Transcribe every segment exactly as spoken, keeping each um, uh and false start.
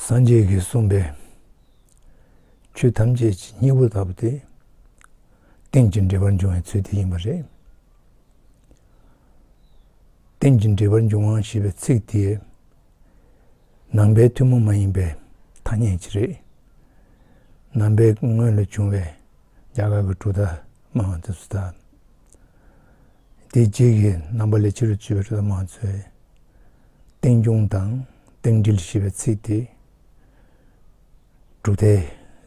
སངས་རྒྱས་ཀྱིས་གསུངས་པའི་ཆོས་ཐམས་ཅད་ཀྱི་སྙིང་པོ་ལྟ་བུ་དེ། རྟེན་ཅིང་འབྲེལ་པར་འབྱུང་བའི་ཚུལ་དེ་ཡིན་པ་རེད། རྟེན་ཅིང་འབྲེལ་པར་འབྱུང་བ་ཞེས་པའི་ཚིག་དེ། ནང་པའི་ཐུན་མོང་མ་ཡིན་པའི་ཐ་སྙད་ཅིག་རེད། ནང་པའི་སྔོན་ལ་བྱུང་བའི་རྒྱ་གར་གྱི་གྲུབ་མཐའ་སྨྲ་བ་དེ་ཚོ་དང་། དེ་རྗེས་ཀྱི་ནང་པ་ལས་ཕྱི་རུ་གྱུར་པའི་གྲུབ་མཐའ་སྨྲ་བ་ཚོས། རྟེན་འབྱུང་དང་རྟེན་འབྲེལ་ཞེས་པའི་ཚིག་དེ། གྲུབ་མཐའི་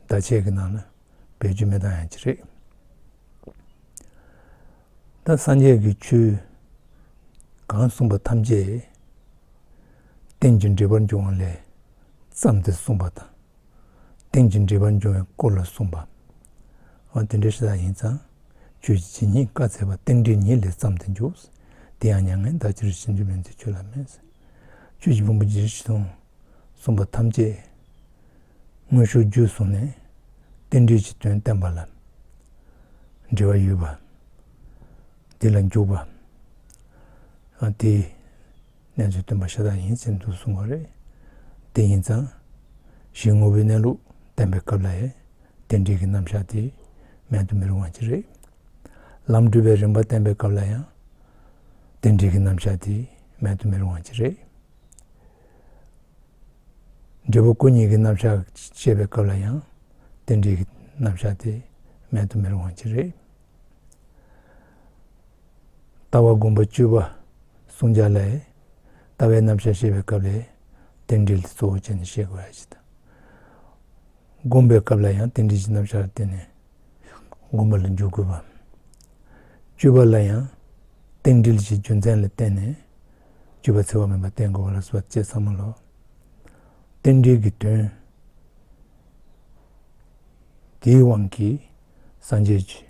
བརྡ་ཆད་ཀྱི་ནང་ལ་བེད་སྤྱོད་མི་གཏང་ཡ་ཅིག་རེད། ད་སངས་རྒྱས་ཀྱི་ཆོས་གང་གསུངས་པ་ཐམས་ཅད་རྟེན་ཅིང་འབྲེལ་པར་འབྱུང་བ་ལས་བརྩམས་ཏེ་གསུངས་པ་དང་། རྟེན་ཅིང་འབྲེལ་པར་འབྱུང་བའི་སྐོར་ལ་གསུངས་པ། འོ་དེ་འདྲ་ཞིག་ལ་ཡིན་ཙང་། ཆོས་ཀྱི་སྤྱི་ཉིད་བཀའ་སྩལ་པ་རྟེན་འབྲེལ་ཉིད་ལས་བརྩམས་ཏེ་འཇུག་དེ་ཡང་མྱ་ངན་འདའ་ཕྱིར་ཕྱིན་ཅི་མིན་ཏེ་ཆོས་ལ་མེད། ཆོས་ཀྱི་ཕུང་པོ་ཇི་ཞིག་གསུངས། གསུངས་པ་ཐམས་ཅད་དངོས་ཤུགས་བརྒྱུད་གསུངས་ནས་རྟེན་འབྲེལ་གྱི་དོན་བསྟན་པ་ལ་འབྲེལ་བ་ཡོད་པ། དེ་ལ་འཇུག་པ། ཨ་དེ་གནས་ཚུལ་སྟོན་པ་ཤ་སྟག་ཡིན་ཟེར་འདུག་གསུངས་པ་རེད། དེ་ཡིན་ཙང་། གཞི་དངོས་པོའི་གནས་ལུགས་བསྟན་པའི་སྐབས་ལ་ཡང་རྟེན་འབྲེལ་གྱི་རྣམ་གཞག་དེ་མེད་དུ་མི་རུང་བ་ཅིག་རེད། ལམ་སྒྲུབ་པའི་རིམ་པ་བསྟན་པའི་སྐབས་ལ་ཡང་རྟེན་འབྲེལ་གྱི་རྣམ་གཞག་དེ་མེད་དུ་མི་རུང་བ་ཅིག་རེད། འབྲས་བུ་སྐུ་གཉིས་ཀྱི་རྣམ་གཞག་བཤད་པའི་སྐབས་ལ་ཡང་རྟེན་འབྲེལ་གྱི་རྣམ་གཞག་དེ་མེད་དུ་མི་རུང་བ་ཅིག་རེད། ལྟ་བ་སྒོམ་པ་སྤྱོད་པ་བསྲུང་བྱ་ལས། ལྟ་བའི་རྣམ་གཞག་བཤད་པའི་སྐབས་ལས་རྟེན་འབྲེལ་དེ་གཙོ་བོ་བྱས་ནས་བཤད་དགོས་ཡ་ཞིག་དང་། སྒོམ་པའི་སྐབས་ལ་ཡང་རྟེན་འབྲེལ་གྱི་རྣམ་གཞག་ལ་བརྟེན་ནས་སྒོམ་པ་ལ་འཇུག་དགོས་པ། སྤྱོད་པ་ལ་ཡང་རྟེན་འབྲེལ་གྱི་རྒྱུ་མཚན་ལ་བརྟེན་ནས་སྤྱོད་པ་འཚེ་བ་མེད་པ་བསྟེན་དགོས་པ་ལ་སོགས་པ་བཅས་ཚང་མ་ལོ། རྟེན་འབྲེལ་གྱི་དོན། དེའི་དབང་གིས་སངས་རྒྱས་ཀྱི་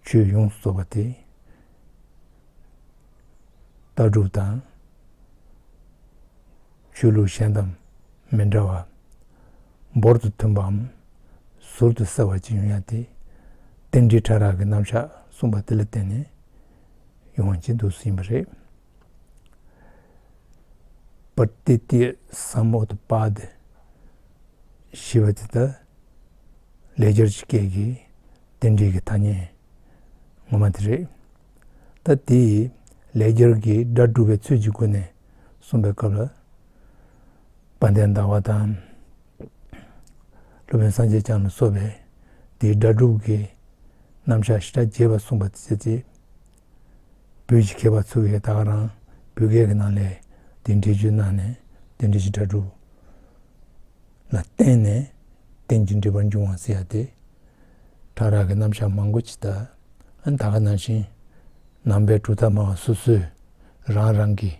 ཆོས་ཡོངས་སུ་རྫོགས་པ་དེ། ལྟ་གྲུབ་དང་། ཆོས་ལུགས་གཞན་དང་མི་འདྲ་བ། འབུར་དུ་ཐོན་པའམ། ཟུར་དུ་གསལ་བ་ཅིག་ཡོང་ཡ་དེ། རྟེན་འབྲེལ་ཕྲ་རགས་ཀྱི་རྣམ་གཞག་གསུངས་པ་དེ་ལ་བརྟེན་ནས་ཡོང་བ་ཅིག་འདུག་སེ་ཡིན་པ་རེད། པ་ཏི་ཏི་སམ་ཨོ་ཏི་པ་དི་ཞེས་པ་དེ་ད་ལེགས་སྦྱར་གྱི་སྐད་ཀྱི་རྟེན་འབྲེལ་གྱི་ཐ་སྙད་ངོ་མ་དེ་རེད། ད་དེ་ལེགས་སྦྱར་གྱི་སྒྲ་སྒྲུབ་པའི་ཚུལ་གྱི་སྒོ་ནས་གསུངས་པའི་སྐབས་ལ། དཔལ་ལྡན་ཟླ་བ་དང་། སློབ་དཔོན་སངས་རྒྱས་བསྐྱངས་ལ་སོགས་པས་དེའི་སྒྲ་སྒྲུབ་ཀྱི་རྣམ་གཞག་ཞེ་དྲག་རྒྱས་པ་གསུངས་པ་དེ་ཚོ་དེ། བོད་ཀྱི་མཁས་པ་ཚོ་གིས་ད་ག་རང་བོད་སྐད་ཀྱི་ནང་ལས་དེ་འགྲེལ་བརྗོད་གནང་ནས་དེ་འདྲ་ཞིག་སྒྲ་སྒྲུབ་ལ་བརྟེན་ནས་རྟེན་ཅིང་འབྲེལ་པར་འབྱུང་བ་ཟེར་ཡ་དེ་ཕྲ་རགས་ཀྱི་རྣམ་གཞག་མང་པོ་ཅིག་དང་། ཨ་ནི་ད་ག་ནང་བཞིན་ནང་པའི་གྲུབ་མཐའ་སྨྲ་བ་སོ་སོས་རང་རང་གི་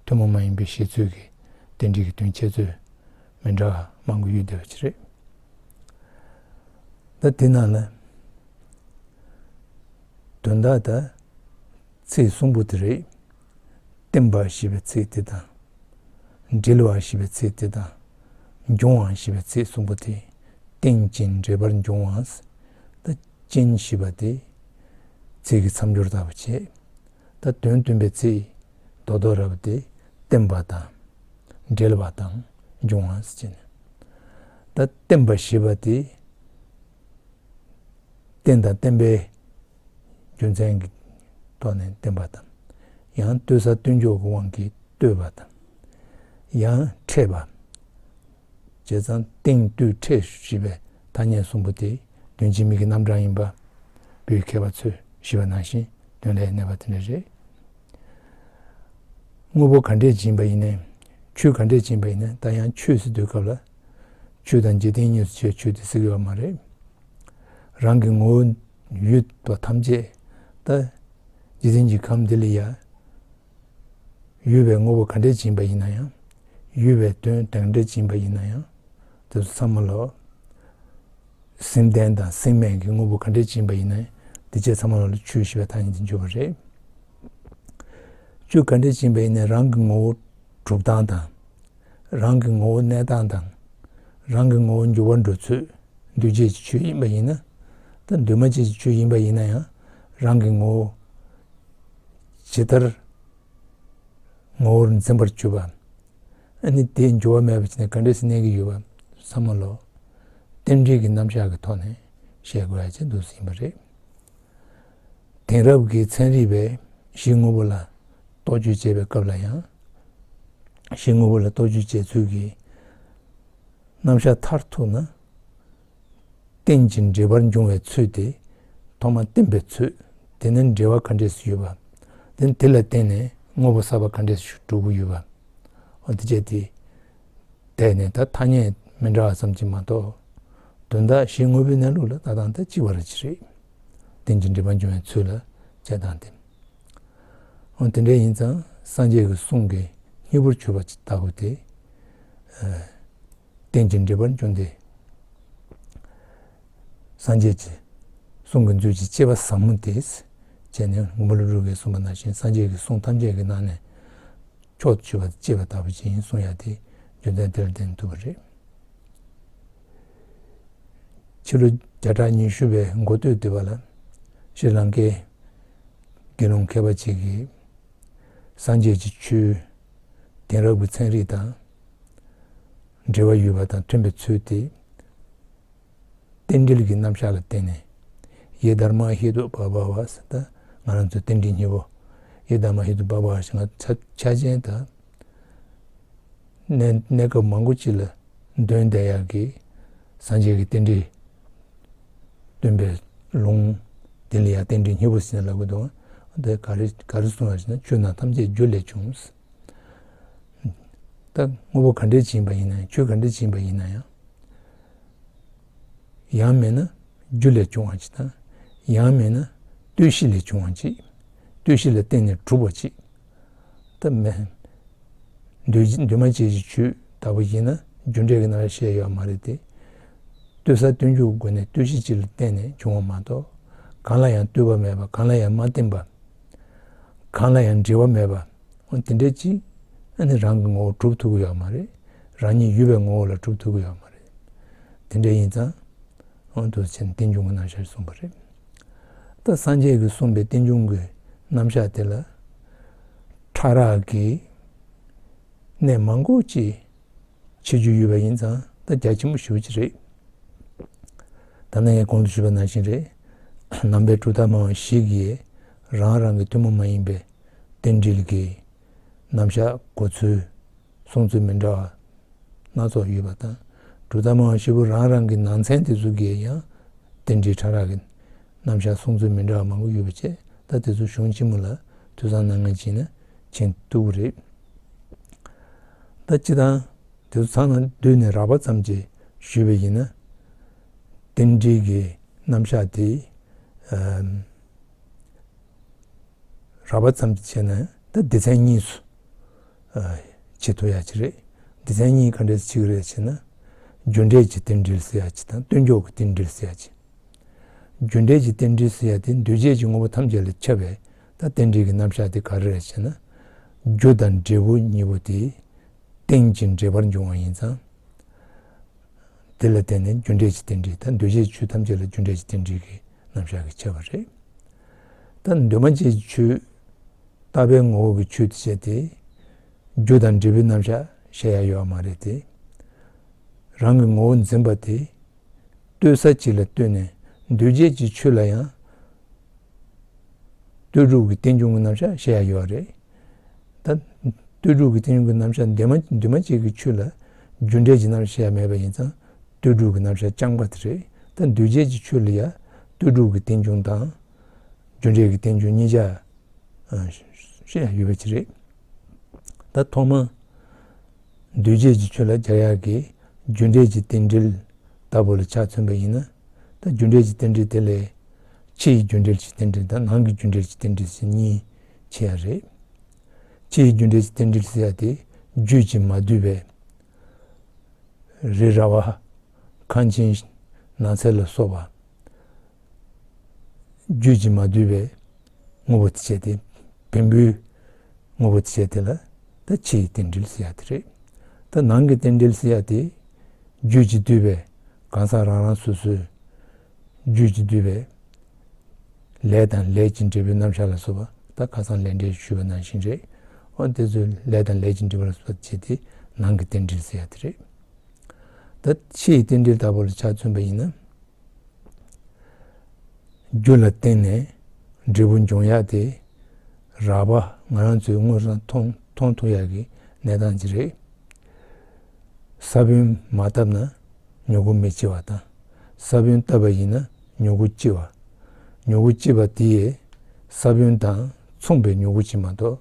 ཐུན་མོང་མ་ཡིན་པའི་བཤད་ཚུལ་གྱི་རྟེན་འབྲེལ་གྱི་དོན་འཆད་ཚུལ་མི་འདྲ་བ་མང་པོ་ཡོད་བསྡད་པ་ཅིག་རེད། ད་དེ་ནང་ལ་དོན་དག་ད་ཚིག་གསུམ་པོ་དེ་རེད། བརྟེན་པ་ཞེས་པའི་ཚིག་དེ་དང་། འབྲེལ་བ་ཞེས་པའི་ཚིག་དེ་དང་། འབྱུང་བ་ཞེས་པའི་ཚིག་གསུམ་པོ་དེ། རྟེན་ཅིང་འབྲེལ་པར་འབྱུང་བ། ད་ཅིང་ཞེས་པ་དེ་ཚིག་གི་མཚམས་སྦྱོར་ལྟ་བུ་བྱས། ད་དོན་སྟོན་པའི་ཚིག་རྡོག་རྡོག་ར་བ་དེ་བརྟེན་པ་དང་། འབྲེལ་བ་དང་འབྱུང་བ་ཟེར་ནས། ད་བརྟེན་པ་ཞེས་པ་དེ། རྟེན་དང་བརྟེན་པའི་རྒྱུ་མཚན་གྱི་ཐོག་ནས་བརྟེན་པ་དང་། ཡང་ལྟོས་ས་ལྟོས་འཇོག་གི་དབང་གིས་ལྟོས་པ་དང་། ཡང་འཕྲད་པ། བྱས་ཙང་རྟེན་ལྟོས་འཕྲད་ཞེས་པའི་ཐ་སྙད་གསུམ་པོ་དེ་དོན་གཅིག་མིང་གི་རྣམ་གྲངས་ཡིན་པ། བོད་ཀྱི་མཁས་པ་ཚོས་ཞུས་པ་ནང་བཞིན་དོན་ལ་གནས་པ་དེ་འདྲ་རེད། དངོས་པོ་ག་འདྲས་ཅིག་ཡིན་པ་ཡིན་ནའི། ཆོས་ག་འདྲས་ཅིག་ཡིན་པ་ཡིན་ནའི། ད་ཡང་ཆོས་ཟེར་དུས་སྐབས་ལ། ཆོས་དང་འཇིག་རྟེན་གཉིས་སུ་ཕྱེ་ཆོས་དེ་ཟེར་གྱི་ཡོད་མ་རེད། རང་གི་ངོ་བོ་ཡོད་པ་ཐམས་ཅད་ད་འཇིག་རྟེན་གྱི་ཁམས་འདི་ལ་ཡ། ཡོད་པའི་དངོས་པོ་ག་འདྲས་ཅིག་ཡིན་པ་ཡིན་ན་ཡང་། ཡོད་པའི་དོན་ག་འདྲས་ཅིག་ཡིན་པ་ཡིན་ན་ཡང་། དེ་ཚོ་ཚང་མ་ལོ། སེམས་ལྡན་དང་སེམས་མེད་ཀྱི་དངོས་པོ་ག་འདྲས་ཅིག་ཡིན་པ་ཡིན་ན་ཡང་། དེ་ཆ་ཚང་མ་ལོ་ལ་ཆོས་ཞེས་པའི་ཐ་སྙད་དེ་འཇོག་པ་རེད། ཆོས་ག་འདྲས་ཅིག་ཡིན་པ་ཡིན་ན་རང་གི་ངོ་བོ་གྲུབ་སྟངས་དང་། རང་གི་ངོ་བོ་གནས་སྟངས་དང་། རང་གི་ངོ་བོ་འགྱུར་བ་འགྲོ་ཚུལ་འདུས་བྱས་ཀྱི་ཆོས་ཡིན་པ་ཡིན་ན། ད་འདུས་མ་བྱས་ཀྱི་ཆོས་ཡིན་པ་ཡིན་ན་ཡང་། རང་གི་ངོ་བོ་ཇི་ལྟར་ངོ་བོར་འཛིན་པར་གྱུར་པ། ཨ་ནི་དེ་འགྱུར་བ་མེད་པ་བྱས་ནས་ག་འདྲས་སེ་གནས་ཀྱི་ཡོད་པ་བསམ་བློ། རྟེན་འབྲེལ་གྱི་རྣམ་གཞག་གི་ཐོག་ནས་བཤད་དགོས་ཡ་ཅིག་འདུག་ཟིན་པ་རེད། དེང་རབས་ཀྱི་ཚན་རིག་པས་གཞི་དངོས་པོ་ལ་རྟོག་དཔྱོད་བྱེད་པའི་སྐབས་ལ་ཡང་། གཞི་དངོས་པོ་ལ་རྟོག་དཔྱོད་བྱེད་ཚུལ་གྱི་རྣམ་གཞག་མཐར་ཐུག་ན། རྟེན་ཅིང་འབྲེལ་པར་འབྱུང་བའི་ཚུལ་དེ། ཐོག་མར་བརྟེན་པའི་ཚུལ། དེ་ནས་འབྲེལ་བ་ག་འདྲས་སུ་ཡོད་པ། དེ་དེ་ལ་བརྟེན་ནས་དངོས་པོ་གསར་པ་ག་འདྲས་སུ་གྲུབ་ཀྱི་ཡོད་པ། འོ་དེ་བྱས་ཏེ། དེ་ནས་ད་ཐ་སྙད་མི་འདྲ་བ་ཙམ་གྱིས་མ་གཏོགས། དོན་དག་གཞི་དངོས་པོའི་གནས་ལུགས་ལ་ད་དང་ད་གཅིག་པ་རེ་ཅི་རེད། རྟེན་ཅིང་འབྲེལ་པར་འབྱུང་བའི་ཚུལ་ལ་བྱས་དང་དེ། འོ་དེ་འདྲ་ཡིན་ཙང་སངས་རྒྱས་ཀྱི་གསུང་གི་སྙིང་པོར་གྱུར་པ་ཅིག་ལྟ་བུ་དེ། རྟེན་ཅིང་འབྲེལ་པར་འབྱུང་སྟེ། སངས་རྒྱས་ཀྱི་གསུང་གི་མཛོད་ཀྱི་གཅེས་པ་ཟབ་མོ་དེ། བྱས་ནས་མགོན་པོ་ཀླུ་སྒྲུབ་ཀྱིས་གསུངས་པ་ནང་བཞིན་སངས་རྒྱས་ཀྱི་གསུང་ཐམས་ཅད་ཀྱི་ནང་ནས་མཆོག་ཏུ་གྱུར་པ་གཅེས་པ་ལྟ་བུ་ཅིག་ཡིན་གསུང་ཡ་དེ་རྒྱུ་མཚན་དེ་ལ་བརྟེན་ཐུབ་པ་རེད། ཕྱི་ལོ་བརྒྱ་ཕྲག་ཉི་ཤུ་པའི་འགོ་སྟོད་དུས་པ་ལ་ཤྲི་ལང་ཀའི་དགེ་སློང་མཁས་པ་ཅིག་གིས་སངས་རྒྱས་ཀྱི་ཆོས་དེང་རབས་ཀྱི་ཚན་རིག་དང་འབྲེལ་བ་ཡོད་པ་དང་མཐུན་པའི་ཚུལ་དེ། རྟེན་འབྲེལ་གྱི་རྣམ་གཞག་ལ་བརྟེན་ནས། ཡེ་དྷརྨ་ཧེ་ཏུ་བྷ་བ་བ་ཟེར། ད་ང་རང་ཚོའི་རྟེན་འབྲེལ་གཉིས་པོ། ཡེ་དྷརྨ་ཧེ་ཏུ་བྷ་བ་བ་ཞེས་ང་ཆ་ཆ་ཅན་དང་། གནས་གནས་སྐབས་མང་པོ་ཅིག་ལ་འདོན་བསྡད་ཡག་གི་སངས་རྒྱས་ཀྱི་རྟེན་འབྲེལ་སྟོན་པའི་ལུང་། དེ་ལ་ཡང་རྟེན་འབྲེལ་གཉིས་པོ་ཟེར་ནས་ལབ་ཀྱི་འདུག། དེ་ག་རེ་ག་རེ་གསུངས་པ་ཞེ་ན། ཆོས་རྣམས་ཐམས་ཅད་རྒྱུ་ལས་བྱུང་། ད་དངོས་པོ་ག་འདྲས་ཅིག་ཡིན་པ་ཡིན་ན་ཡང་། ཆོས་ག་འདྲས་ཅིག་ཡིན་པ་ཡིན་ན་ཡང་། ཡང་མིན་ན་རྒྱུ་ལས་བྱུང་བ་ཅིག་དང་། ཡང་མིན་ན་ལྟོས་གཞི་ལས་བྱུང་བ་ཅིག། ལྟོས་གཞི་ལ་བརྟེན་ནས་གྲུབ་པ་ཅིག། ད་མེད། འདུས་འདུས་མ་བྱས་ཀྱི་ཆོས་ལྟ་བུ་ཡིན་ན་རྒྱུ་འབྲས་ཀྱི་རྣམ་གཞག་བཤད་ཡོད་མ་རེད་དེ། ལྟོས་ས་སྟོན་རྒྱུ་སྒོ་ནས་ལྟོས་གཞི་གཅིག་ལ་བརྟེན་ནས་བྱུང་བ་མ་གཏོགས། གང་ལ་ཡང་ལྟོས་པ་མེད་པ། གང་ལ་ཡང་མ་བརྟེན་པ། གང་ལ་ཡང་འབྲེལ་བ་མེད་པ། འོ་དེ་འདྲ་ཅིག་ཨ་ནི་རང་གི་ངོ་བོ་གྲུབ་ཐུབ་ཀྱི་ཡོད་མ་རེད། རང་ཉིད་ཡོད་པའི་ངོ་བོ་ལ་གྲུབ་ཐུབ་ཀྱི་ཡོད་མ་རེད། དེ་འདྲ་ཡིན་ཙང་། འོ་འདུག་ཕྱིན་རྟེན་འབྱུང་གི་རྣམ་གཞག་གསུངས་པ་རེད། ད་སངས་རྒྱས་ཀྱིས་གསུངས་པའི་རྟེན་འབྱུང་གི་རྣམ་གཞག་དེ་ལ་ཕྲ་རགས་ཀྱི་གནས་མང་པོ་ཅིག་ཕྱེ་རྒྱུ་ཡོད་པ་ཡིན་ཙང་། ད་རྒྱ་ཆེན་པོ་ཞེ་པོ་ཅིག་རེད། ད་ནི་ངས་གོང་དུ་ཞུས་པ་ནང་བཞིན་རེད། ནང་པའི་གྲུབ་མཐའ་སྨྲ་བ་ཞིག་གིས་རང་རང་གི་ཐུན་མོང་མ་ཡིན་པའི་རྟེན་འབྲེལ་གྱི་རྣམ་གཞག་གོ་ཚུལ། གསུང་ཚུལ་མི་འདྲ་བ་སྣ་ཚོགས་ཡོད་པ་དང་། གྲུབ་མཐའ་སྨྲ་བ་ཞིག་པོ་རང་རང་གི་ནང་ཚན་དེ་ཚོ་གིས་ཡང་རྟེན་འབྲེལ་ཕྲ་རགས་ཀྱི་རྣམ་གཞག་གསུང་ཚུལ་མི་འདྲ་བ་མང་པོ་ཡོད་པ་བྱས། ད་དེ་ཚོ་གཞུང་ཆེན་མོ་ལ་ཐོས་བསམ་གནང་མཁན་བྱས་ན་མཁྱེན་ཐུབ་ཀྱི་རེད། ད་སྤྱིར་བཏང་དེ་ཚོ་ཚང་ལ་བསྡུས་ནས་རགས་པ་ཙམ་ཅིག་ཞུས་པ་ཡིན་ན། རྟེན་འབྲེལ་གྱི་རྣམ་གཞག་དེ་ཨམ། རགས་པ་ཙམ་གྱིས་བྱས་ན་ད་སྡེ་ཚན་གཉིས་སུ་ཨ་ཕྱེ་ཐུབ་ཡ་ཅིག་རེད། སྡེ་ཚན་གཉིས་ག་འདྲས་ཕྱེ་གི་རེད་ཟེར་ན། རྒྱུ་འབྲས་ཀྱི་རྟེན་འབྲེལ་ཟེར་ཡ་ཅིག་དང་། སྟོན་ཀྱོག་གི་རྟེན་འབྲེལ་ཟེར་ཡ་ཅིག། རྒྱུ་འབྲས་ཀྱི་རྟེན་འབྲེལ་ཟེར་ཡ་དེ་འདུས་བྱས་ཀྱི་དངོས་པོ་ཐམས་ཅད་ལ་ཁྱབ་པའི་ད་རྟེན་འབྲེལ་གྱི་རྣམ་གཞག་དེ་ག་རེ་རེད་ཟེར་ན། རྒྱུ་དང་འབྲས་བུ་གཉིས་པོ་དེ་རྟེན་ཅིང་འབྲེལ་པར་འབྱུང་བ་ཡིན་ཙང་། དེ་ལ་བརྟེན་ནས་རྒྱུ་འབྲས་ཀྱི་རྟེན་འབྲེལ། ད་འདུས་བྱས་ཆོས་ཐམས་ཅད་ལ་རྒྱུ་འབྲས་ཀྱི་རྟེན་འབྲེལ་གྱི་རྣམ་གཞག་གིས་ཁྱབ་པ་རེད། ད་འདུས་མ་བྱས་ཀྱི་ཆོས། རྟག་པའི་ངོ་བོ་གི་ཆོས་དེ་བྱས་ཏེ། རྒྱུ་དང་འབྲས་བུའི་རྣམ་གཞག་བཤད་ཡ་ཡོད་མ་རེད་དེ། རང་གི་ངོ་བོ་འཛིན་པ་དེ་ལྟོས་ས་གཅིག་ལ་ལྟོས་ནས། འདུས་བྱས་ཀྱི་ཆོས་ལ་ཡང་ལྟོས་གྲུབ་ཀྱི་རྟེན་འབྱུང་གི་རྣམ་གཞག་བཤད་ཡ་ཡོད་རེད། ད་ལྟོས་གྲུབ་ཀྱི་རྟེན་འབྱུང་གི་རྣམ་གཞག་འདུས་མ་འདུས་མ་བྱས་ཀྱི་ཆོས་ལ་རྒྱུ་འབྲས་ཀྱི་རྣམ་གཞག་བཤད་ཡ་མེད་པ་ཡིན་ཙང་། ལྟོས་གྲུབ་ཀྱི་རྣམ་གཞག་རྐྱང་པ་དེ་རེད། ད་འདུས་བྱས་ཀྱི་ཆོས་ལ་ཡང་ལྟོས་གྲུབ་ཀྱི་རྟེན་འབྱུང་དང་རྒྱུ་འབྲས་ཀྱི་རྟེན་འབྱུང་གཉིས་ཆ་ཨ་བཤད་ཡ་ཡོད་པ་ཅིག་རེད། ད་ཐོག་མ་འདུས་བྱས་ཀྱི་ཆོས་ལ་སྦྱར་ཡག་གི་རྒྱུ་འབྲས་ཀྱི་རྟེན་འབྲེལ་ལྟ་བུ་ལ་ཆ་མཚོན་པ་ཡིན་ན། ད་རྒྱུ་འབྲས་ཀྱི་རྟེན་འབྲེལ་དེ་ལས་ཕྱི་ཡི་རྒྱུ་འབྲས་ཀྱི་རྟེན་འབྲེལ་དང་ནང་གི་རྒྱུ་འབྲས་ཀྱི་རྟེན་འབྲེལ་ཟེར་གཉིས་ཕྱེ་ཡ་རེད། ཕྱི་ཡི་རྒྱུ་འབྲས་ཀྱི་རྟེན་འབྲེལ་ཟེར་ཡ་དེ་རྒྱུད་ཀྱིས་མ་བསྡུས་པའི་རི་ར་བ། ཁང་ཆེན། ནགས་ཚལ་ལ་སོགས་པ། རྒྱུད་ཀྱིས་མ་བསྡུས་པའི་དངོས་པོ་དེ་བྱས་ཏེ། བེམ་པོའི་དངོས་པོ་དེ་བྱས་དེ་ལ་ད་ཕྱི་ཡི་རྟེན་འབྲེལ་ཟེར་ཡ་དེ་རེད། ད་ནང་གི་རྟེན་འབྲེལ་ཟེར་ཡ་དེ་རྒྱུད་ཀྱིས་བསྡུས་པའི་གང་ཟག་རང་རང་སོ་སོའི་རྒྱུད་ཀྱིས་བསྡུས་པའི་ལས་དང་ལས་ཀྱི་འབྲས་བུའི་རྣམ་གཞག་ལ་སོགས་པ། ད་ཁ་སང་ལས་འབྲས་ཞུས་པ་ནང་བཞིན་རེད། འོ་དེ་ཚོའི་ལས་དང་ལས་ཀྱི་འབྲས་བུ་ལ་སོགས་པ་བྱས་ཏེ། ནང་གི་རྟེན་འབྲེལ་ཟེར་ཡ་དེ་རེད། ད་ཕྱི་ཡི་རྟེན་འབྲེལ་ལྟ་བུ་ལ་ཆ་མཚོན་པ་ཡིན་ན། རྒྱུ་ལ་བརྟེན་ནས་འབྲས་བུ་འབྱུང་ཡ་དེ་རགས་པ་ང་རང་ཚོས་དངོས་སུ་མཐོང་མཐོང་ཐུབ་ཡ་གི་གནས་སྟངས་ཅིག་རེད། ས་བོན་མ་བཏབ་ན་མྱུ་གུ་མི་སྐྱེ་བ་དང་། ས་བོན་བཏབ་པ་ཡིན་ན་མྱུ་གུ་སྐྱེ་བ། མྱུ་གུ་སྐྱེ་བ་དེ་ཡིས་ས་བོན་དང་མཚུངས་པའི་མྱུ་གུ་ཅིག་མ་གཏོགས།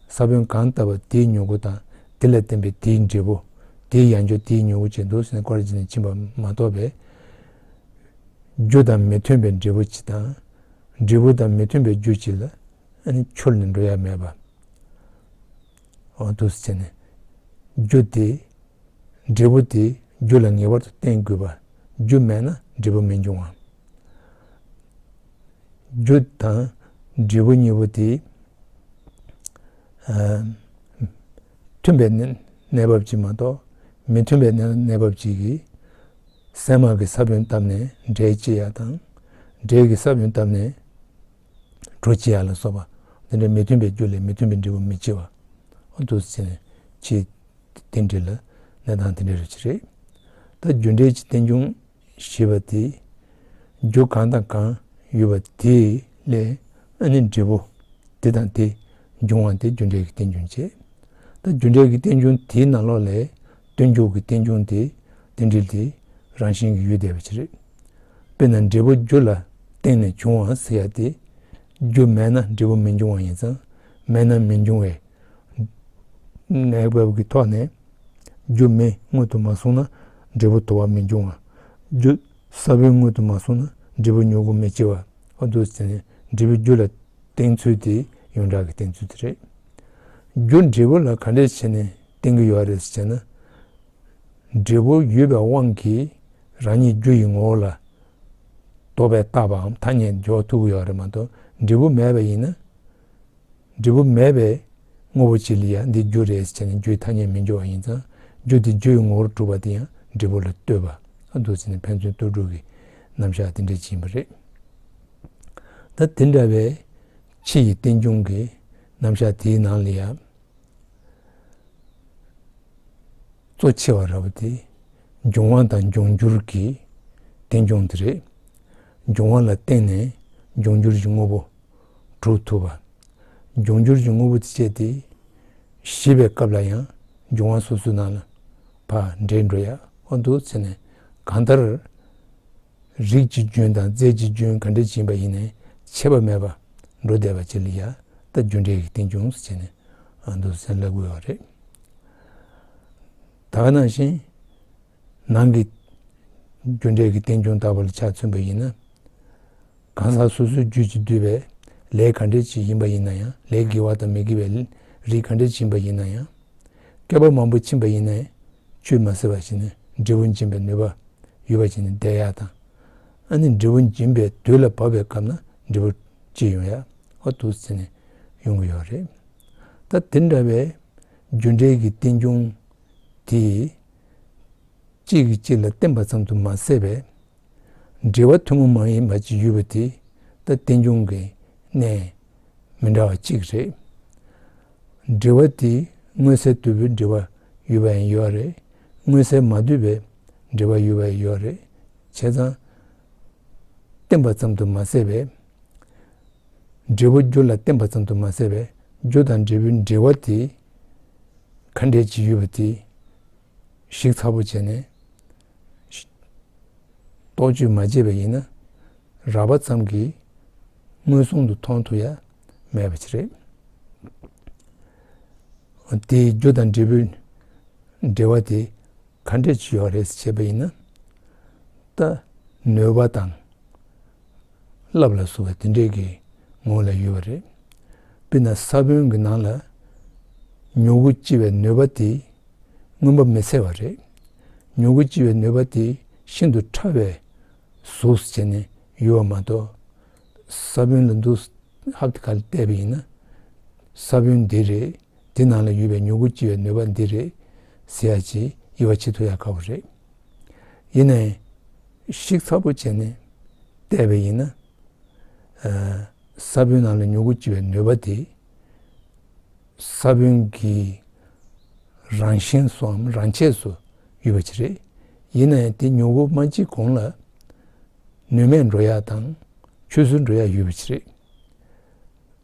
ས་བོན་གང་བཏབ་པ་དེའི་མྱུ་གུ་དང་དེ་ལ་བརྟེན་པའི་དེའི་འབྲས་བུ། དེའི་ཡང་འགྱུར་དེའི་མྱུ་གུ་ཅིག་འདུག་ཟེར་ནས་སྐོར་བྱས་ནས་ཕྱིན་པ་མ་གཏོགས་པའི། རྒྱུ་དང་མི་མཐུན་པའི་འབྲས་བུ་ཅིག་དང་། འབྲས་བུ་དང་མི་མཐུན་པའི་རྒྱུ་ཅིག་ལ་ཨ་ནི་འཁྱོལ་ནས་འགྲོ་ཡ་མེད་པ། འོ་འདུག་སེ་བྱས་ནས། རྒྱུ་དེ། འབྲས་བུ་དེ་རྒྱུ་ལ་ངེས་པར་དུ་བརྟེན་དགོས་པ། རྒྱུ་མེད་ན་འབྲས་བུ་མི་འབྱུང་བ། རྒྱུ་དང་འབྲས་བུ་གཉིས་པོ་དེ། ཨ། མཐུན་པའི་གནས་གནས་བབ་ཅིག་མ་གཏོགས། མི་མཐུན་པའི་གནས་གནས་བབ་ཅིག་གིས། སྲན་མ་གི་ས་བོན་བཏབ་ནས་འབྲས་སྐྱེ་ཡ་དང་། འབྲས་ཀྱི་ས་བོན་བཏབ་ནས་གྲོ་སྐྱེ་ཡ་ལ་སོགས་པ། འདི་འདྲའི་མི་མཐུན་པའི་རྒྱུ་ལས་མི་མཐུན་པའི་འབྲས་བུ་མི་སྐྱེ་བ། འོ་འདུག་སེ་བྱས་ནས་ཕྱིའི་རྟེན་འབྲེལ་ལ་གནས་སྟངས་དེ་འདྲའི་རེ་ཅིག་རེད། ད་རྒྱུ་འབྲས་ཀྱི་རྟེན་འབྱུང་ཞེས་པ་དེ། རྒྱུ་གང་དང་གང་ཡོད་པ་དེ་ལས་ཨ་ནི་འབྲས་བུ་དེ་དང་དེ་འབྱུང་བ་དེ་རྒྱུ་འབྲས་ཀྱི་རྟེན་འབྱུང་བྱེད། ད་རྒྱུ་འབྲས་ཀྱི་རྟེན་འབྱུང་དེའི་ནང་ལོགས་ལས་སྟོན་འཇུག་གི་རྟེན་འབྱུང་དེ་རྟེན་འབྲེལ་དེ་རང་བཞིན་གྱིས་ཡོད་བསྡད་པ་ཅིག་རེད། དཔེར་ན་འབྲས་བུ་རྒྱུ་ལ་བརྟེན་ནས་འབྱུང་བ་ཟེར་ཡ་དེ། རྒྱུ་མེད་ན་འབྲས་བུ་མི་འབྱུང་བ་ཡིན་ཙང་། མེད་ན་མི་འབྱུང་བས། གནས་བབ་ཀྱི་ཐོག་ནས་རྒྱུ་མེ་སྔོན་དུ་མ་སོང་ན་འབྲས་བུ་དུ་བ་མི་འབྱུང་བ། རྒྱུ་ས་བོན་སྔོན་དུ་མ་སོང་ན་འབྲས་བུ་མྱུ་གུ་མི་སྐྱེ་བ། འོ་འདུག་སེ་བྱས་ནས་འབྲས་བུ་རྒྱུ་ལ་བརྟེན་ཚུལ་དེ་ཡོངས་གྲགས་ཀྱི་བསྟན་ཚུལ་དེ་རེད། རྒྱུ་འབྲས་བུ་ལ་ག་འདྲས་བྱས་ནས་བརྟེན་གྱི་ཡོད་རེད་ཟེར་ན། འབྲས་བུ་ཡོད་པའི་དབང་གིས་རང་ཉིད་རྒྱུ་ཡི་ངོ་བོ་ལ་ལྡོག་པས་བཏགས་པའམ་ཐ་སྙད་འཇོག་ཐུབ་ཀྱི་ཡོད་རེད་མ་གཏོགས། འབྲས་བུ་མེད་པ་ཡིན་ན། འབྲས་བུ་མེད་པའི་དངོས་པོ་ཅིག་ལ་ཡང་འདི་རྒྱུ་རེད་ཟེར་ནས་རྒྱུའི་ཐ་སྙད་མི་འཇོག་པ་ཡིན་ཙང་། རྒྱུ་དེ་རྒྱུ་ཡི་ངོ་བོར་གྲུབ་པ་དེ་ཡང་འབྲས་བུ་ལ་ལྟོས་པ། ཨ། འདུག་ཟེར་ནས་ཕན་ཚུན་ལྟོས་གྲུབ་ཀྱི་རྣམ་གཞག་དེ་འདྲ་ཅིག་ཡིན་པ་རེད། ད་དེ་འདྲ་བའི་ཕྱི་ཡི་རྟེན་འབྱུང་གི་རྣམ་གཞག་དེའི་ནང་ལ་ཡང་། གཙོ་ཆེ་བ་ར་བ་དེ་འབྱུང་བ་དང་འབྱུང་འགྱུར་གྱི་རྟེན་འབྱུང་དེ་རེད། འབྱུང་བ་ལ་བརྟེན་ནས་འབྱུང་འགྱུར་གྱི་དངོས་པོ་གྲུབ་ཐུབ་པ། འབྱུང་འགྱུར་གྱི་དངོས་པོ་དེ་བཅས་དེ་ཤི་བའི་སྐབས་ལ་ཡང་འབྱུང་བ་སོ་སོའི་ནང་ལ་ཕར་འདྲེས་འགྲོ་ཡ། འོ་འདུག་ཟེར་ནས་གང་ལྟར། རིགས་ཀྱི་རྒྱུན་དང་རྫས་ཀྱི་རྒྱུན་ག་འདྲ་ཅིག་ཡིན་པ་ཡིན་ནའི་ཆད་པ་མེད་པར་འགྲོ་བསྡད་པ་ཅིག་ལ་ཡ། ད་རྒྱུ་འབྲས་ཀྱི་རྟེན་འབྱུང་ཟེར་ནས་འདུག་ཟེར་ལབ་དགོས་པ་རེད། ད་ག་ནང་བཞིན་ནང་གི་རྒྱུ་འབྲས་ཀྱི་རྟེན་འབྱུང་ལྟ་བུ་ལ་ཆ་མཚོན་པ་ཡིན་ན། གང་ཟག་སོ་སོའི་རྒྱུད་ཀྱིས་བསྡུས་པའི་ལས་ག་འདྲ་ཅིག་ཡིན་པ་ཡིན་ན་ཡང་། ལས་དགེ་བ་དང་མི་དགེ་བའི་རིགས་ག་འདྲ་ཅིག་ཡིན་པ་ཡིན་ན་ཡང་། བསྐལ་པ་མང་པོ་ཕྱིན་པ་ཡིན་ནའི་ཆུད་མ་ཟོས་པ་བྱས་ནས་འབྲས་བུ་འབྱིན་པའི་ནུས་པ་ཡོད་པ་བྱས་ནས་བསྡད་ཡ་དང་། ཨ་ནི་འབྲས་བུ་འབྱིན་པའི་དུས་ལ་བབ་པའི་སྐབས་ན་འབྲས་བུ་སྐྱེ་ཡོང་ཡ། འོ་འདུག་ཟེར་ནས་ཡོང་གི་ཡོད་རེད། ད་དེ་འདྲ་བའི་རྒྱུ་འབྲས་ཀྱི་རྟེན་འབྱུང་དེ་གཅིག་གིས་གཅིག་ལ་བརྟེན་པ་ཙམ་དུ་མ་ཟད་པའི། འབྲེལ་བ་ཐུན་མོང་མ་ཡིན་པ་ཅིག་ཡོད་པ་དེ་ད་རྟེན་འབྱུང་གི་གནས་མི་འདྲ་བ་གཅིག་རེད། འབྲེལ་བ་དེ་མངོན་གསལ་དོད་པོའི་འབྲེལ་བ་ཡོད་པ་ཡང་ཡོད་རེད། མངོན་གསལ་མ་དོད་པའི་འབྲེལ་བ་ཡོད་པ་ཡང་ཡོད་རེད། བྱས་ཙང་བརྟེན་པ་ཙམ་དུ་མ་ཟད་པའི། འབྲས་བུ་རྒྱུ་ལ་བརྟེན་པ་ཙམ་དུ་མ་ཟད་པའི་རྒྱུ་དང་འབྲས་བུའི་འབྲེལ་བ་དེ་ག་འདྲས་ཅིག་ཡོད་པ་དེ་ཞིབ་ཚགས་པོ་བྱས་ནས་རྟོག་དཔྱོད་མ་བྱས་པ་ཡིན་ན། རགས་པ་ཙམ་གྱིས་མངོན་སུམ་དུ་མཐོང་ཐུབ་ཡ་མེད་པ་ཅིག་རེད། དེའི་རྒྱུ་དང་འབྲས་བུའི་འབྲེལ་བ་དེ་ག་འདྲས་ཅིག་ཡོད་རེད་ཟེར་བྱས་པ་ཡིན་ན། ད་ནུས་པ་དང་། རླབས་ལ་སོགས་པ་དེ་འདྲས་ཀྱི་ངོ་ལ་ཡོད་པ་རེད། དཔེར་ན་ས་བོན་གྱི་ནང་ལ་མྱུ་གུ་སྐྱེ་བའི་ནུས་པ་དེ་མངོན་པ་མི་གསལ་བ་རེད། མྱུ་གུ་སྐྱེ་བའི་ནུས་པ་དེ་ཤིན་ཏུ་ཕྲ་བའི་གཟུགས་སུ་བྱས་ནས་ཡོད་པ་མ་གཏོགས། ས་བོན་ལ་འདུག་ཧབ་ཏེ་ཁ་ལ་བལྟས་པ་ཡིན་ན། ས་བོན་འདི་རེད། དེ་ནང་ལ་ཡོད་པའི་མྱུ་གུ་སྐྱེ་བའི་ནུས་པ་འདི་རེད་ཟེར་ཡ་ཅིག་དབྱེ་བ་ཕྱེ་ཐུབ་ཡ་དཀའ་བོ་རེད། ཡིན་ནའི་ཞིབ་ཚགས་པོ་བྱས་ནས་བལྟས་པ་ཡིན་ན། ཨ། ས་བོན་ནང་ལ་མྱུ་གུ་སྐྱེ་བའི་ནུས་པ་དེ་ས་བོན་གྱི་ རང་བཞིན་སུའམ་རང་ཆས་སུ་ཡོད་པ་ཅིག་རེད། ཡིན་ན་ཡང་དེ་མྱུ་གུ་མ་སྐྱེས་གོང་ལ་ནུས་མེད་འགྲོ་ཡག་དང་ཆུད་ཟོས་འགྲོ་ཡག་ཡོད་པ་ཅིག་རེད།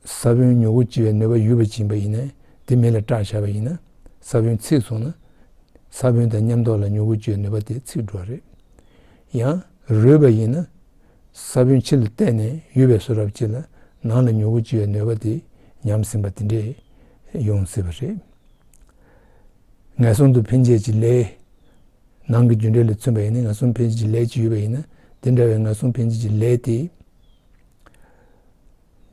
ས་བོན་མྱུ་གུ་སྐྱེ་བའི་ནུས་པ་ཡོད་པ་ཅིག་ཡིན་པ་ཡིན་ན། དེ་མེ་ལ་བསྲེགས་བཞག་པ་ཡིན་ན། ས་བོན་ཚིག་སོང་ན། ས་བོན་དང་མཉམ་དུ་ལ་མྱུ་གུ་སྐྱེ་བའི་ནུས་པ་དེ་ཚིག་འགྲོ་བ་རེད། ཡང་རུལ་བ་ཡིན་ན། ས་བོན་ཕྱི་ལ་བལྟས་ནས་ཡོད་པའི་བཟོ་འདྲ་ཅིག་ལ་ནང་ལ་མྱུ་གུ་སྐྱེ་བའི་ནུས་པ་དེ་ཉམས་ཟིན་པ་དེ་འདྲས་ཡོང་སྲིད་པ་རེད། ངན་སོང་དུ་འཕེན་བྱེད་ཀྱི་ལས། ནང་གི་རྒྱུ་འབྲས་ལ་མཚོན་པ་ཡིན་ན། ངན་སོང་འཕེན་བྱེད་ཀྱི་ལས་ཅིག་ཡོད་པ་ཡིན་ན། དེ་འདྲ་བའི་ངན་སོང་འཕེན་བྱེད་ཀྱི་ལས་དེ།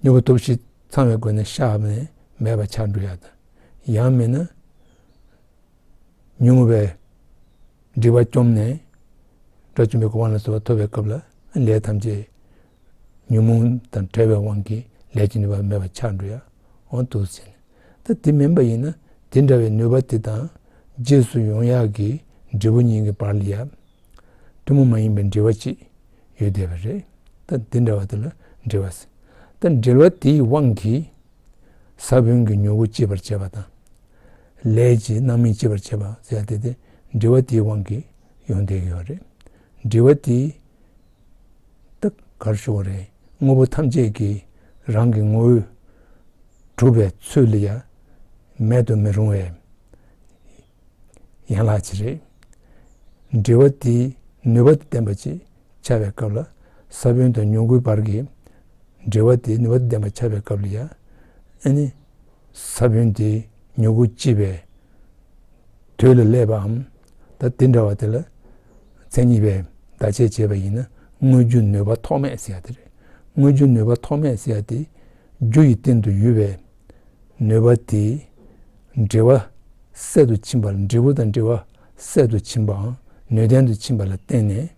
མྱུ་གུ་སྟོབས་བཞི་ཚང་བའི་སྒོ་ནས་བཤགས་ནས་མེད་པ་ཆགས་འགྲོ་ཡག་དང་། ཡང་མིན་ན། ཉོན་མོངས་པའི་སྒྲིབ་པ་བཅོམ་ནས། དགྲ་བཅོམ་པའི་གོ་འཕང་ལ་སོགས་པ་ཐོབ་པའི་སྐབས་ལ་ལས་ཐམས་ཅད་ཉོན་མོངས་དང་བྲལ་བའི་དབང་གིས་ལས་ཀྱི་ནུས་པ་མེད་པ་ཆགས་འགྲོ་ཡག་འོ་འདུག་ཟེར་ནས། ད་དེ་མིན་པ་ཡིན་ན། དེ་འདྲ་བའི་ནུས་པ་དེ་དང་རྗེས་སུ་ཡོང་ཡག་གི་འབྲས་བུ་གཉིས་ཀྱི་བར་ལ་ཡང་ཐུན་མོང་མ་ཡིན་པའི་འབྲེལ་བ་ཅིག་ཡོད་བསྡད་པ་རེད། ད་དེ་འདྲ་བ་དེ་ལ་འབྲེལ་བ་ཟེར། ད་འབྲེལ་བ་དེའི་དབང་གིས་ས་བོན་གྱི་མྱུ་གུ་སྐྱེད་པར་བྱེད་པ་དང་། ལས་ཀྱི་རྣམ་སྨིན་སྐྱེད་པར་བྱེད་པ་ཟེར་ཡག་དེ་དེ་འབྲེལ་བ་དེའི་དབང་གིས་ཡོང་བསྡད་ཀྱི་ཡོད་རེད། འབྲེལ་བ་དེ་ད་ག་རེ་ཞུ་དགོས་རེད། དངོས་པོ་ཐམས་ཅད་ཀྱི་རང་གི་ངོ་བོས་གྲུབ་པའི་ཚུལ་ལ་ཡང་མེད་དུ་མི་རུང་བའི་ཡན་ལག་ཅིག་རེད། འབྲེལ་བ་དེའི་ནུས་པ་དང་ལྡན་པ་ཅིག་ཆགས་པའི་སྐབས་ལ། ས་བོན་དང་མྱུ་གུའི་བར་གྱི་འབྲེལ་བ་དེའི་ནུས་པ་དང་ལྡན་པ་ཆགས་པའི་སྐབས་ལ་ཡང་། ཨ་ནི་ས་བོན་དེ་མྱུ་གུ་སྐྱེས་པའི་དུས་ལ་སླེབས་པའམ། ད་དེ་འདྲ་བ་དེ་ལ་མཚན་ཉིད་པས་བརྡ་ཆད་བྱས་པ་ཡིན་ན། དངོས་རྒྱུ་ནུས་པ་ཐོགས་མེད་ཟེར་ཡག་དེ་རེད། དངོས་རྒྱུ་ནུས་པ་ཐོགས་མེད་ཟེར་ཡག་དེ་རྒྱུ་ཡི་སྟེང་དུ་ཡོད་པའི་ནུས་པ་དེ། འབྲེལ་བ་སད་དུ་ཕྱིན་པ་ལ། འབྲས་བུ་དང་འབྲེལ་བ་སད་དུ་ཕྱིན་པའམ་ནུས་ལྡན་དུ་ཕྱིན་པ་ལ་བརྟེན་ནས།